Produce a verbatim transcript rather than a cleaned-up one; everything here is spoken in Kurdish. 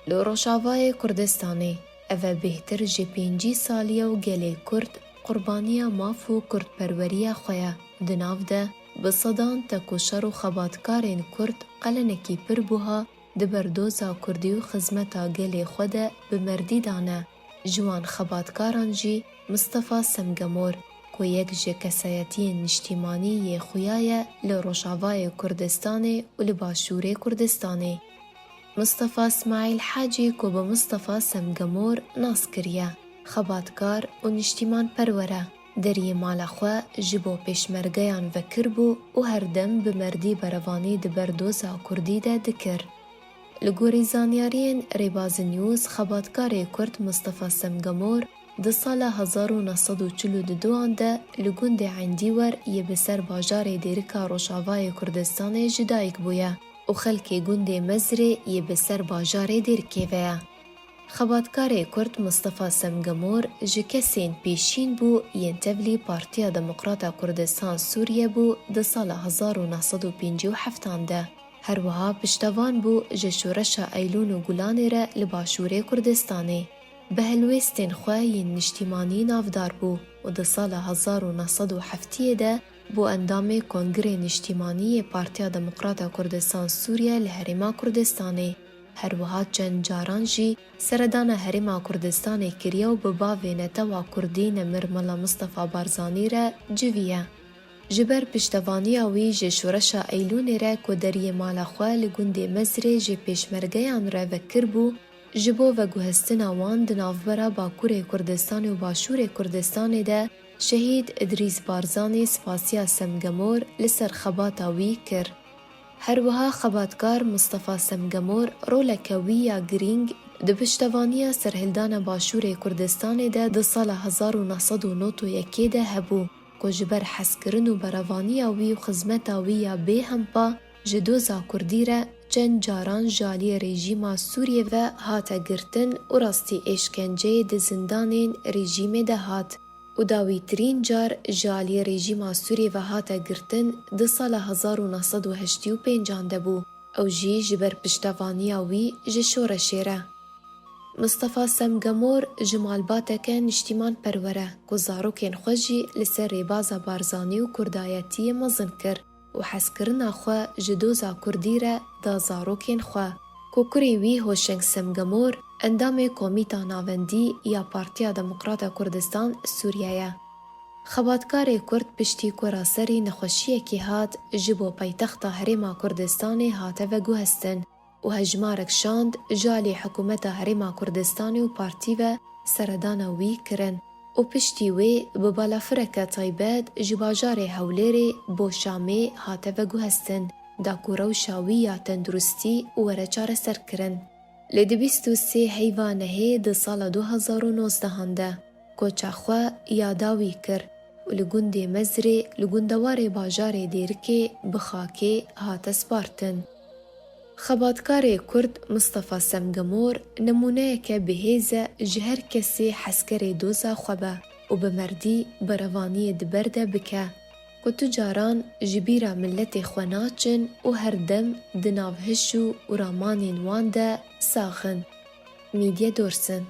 Li Rojavayê Kurdistanê ev e bêhtir ji pêncî saliye û gelê Kurd qurbaniya maf û kurdperweriya xwe ye. Di nav de bi sedan tekoşer û xebatkarên Kurd qelenekî pir buha di berdoza Kurdî û xizmeta gelê xwe de bi merdî dane. Ji wan xebatkaran jî Mistefa Semgemor, ku yek ji kesayetiyên niştîmanî yê xuya ye li Rojavayê Kurdistanê û li Başûrê Kurdistanê. Mistefa Smaîl Hacî, ku bi Mistefa Semgemor nas kiriye, xebatkar û niştîmanperwer e. Deriyê mala xwe ji bo pêşmergeyan vekiribû û herdem bi merdî berevanî di berdoza Kurdî de dikir. Li gorî zanyariyên Rêbaz News, xebatkarê Kurd Mistefa Semgemor di sala hezar û neh sed û çil û duduan de li gundê Endîwer yê bi ser bajarê Dêrika Rojavayê Kurdistanê ji dayik bûye û xelkê gundê Mezrê yê bi ser bajarê Dêrikê ve ye. Xebatkarê Kurd Mistefa Semgemor ji kesên pêşîn bû yên tevlî Partiya Demokrata Kurdistan Sûriye bû di sala hezar û neh sed û pêncî û heftan de. Her wiha piştevan bû ji Şoreşa Eylûn û Gulanê re li Başûrê Kurdistanê. Bi helwêstên xwe yên niştîmanî navdar bû û di sala hezar û neh sed û heftiyê de bû endamê Kongirê Niştîmanî yê Partiya Demokrata Kurdistan Sûriye li Herêma Kurdistanê. Her wiha çend caran jî seredana Herêma Kurdistanê kiriye û bi bavê netewa Kurdî nemir Mela Mistefa Barzanî re civiye. Ji ber piştevaniya wî ji Şoreşa Eylûnê re ku deriyê mala xwe li gundê Mezrê ji pêşmergeyan re vekiribû, ji bo veguhestina wan di navbera Bakurê Kurdistanê û Başûrê Kurdistanê de Şehîd Îdrîs Barzanî spasiya Semgemor li ser xebata wî kir. Her wiha xebatkar Mistefa Semgemor roleke wî ya girîng di piştevaniya serhildana Başûrê Kurdistanê de di sala hezar û neh sed û nod û yekê de hebû, ku ji ber hezkirin û berevaniya wî û xizmeta wî ya bêhempa ji doza Kurdî re çend caran ji aliyê rejîma Sûriyê ve hate girtin û rastî êşkenceyê di zindanên rejîmê de hat û dawîtirîn car ji aliyê rejîma Sûriyê ve hate girtin di sala hezar û neh sed û heştê û pêncan de bû. Ew jî ji ber piştevaniya wî ji şoreşê re. Mistefa Semgemor ji malbateke niştîmanperwer e ku zarokên xwe jî li ser rêbaza Barzanî û kurdayetiyê mezin kir û hezkirina xwe ji doza Kurdî re da zarokên xwe. Ku kurê wî Hoşeng Semgemor endamê Komîta Navendî ya Partiya Demokrata Kurdistan Sûriye ye. Xebatkarê Kurd piştî ku raserî nexweşiyekê hat, ji bo paytexta Herêma Kurdistanê hate veguhestin û hejmarek şand ji alî hikûmeta Herêma Kurdistanê û partî ve seredana wî kirin û piştî wê bi balafireke taybet ji bajarê Hewlêrê bo Şamê hate veguhestin, da ku rewşa wî ya tenduristî were çareserkirin. Lê di bîst û sê heyva nehê di sala du hezar û nozdehan de koça xwe ya dawî kir û li gundê Mezrê, li gundewarê bajarê Dêrikê bi xakê hate spartin. Xebatkarê Kurd Mistefa Semgemor nimûneyeke bihêz e ji her kesê hezkerê doza xwe be û bi merdî berevaniyê di ber de bike, ku tu caran ji bîra miletê xwe naçin û her dem di nav hiş û û ramanên wan de sax in. Mîdye Dorsin.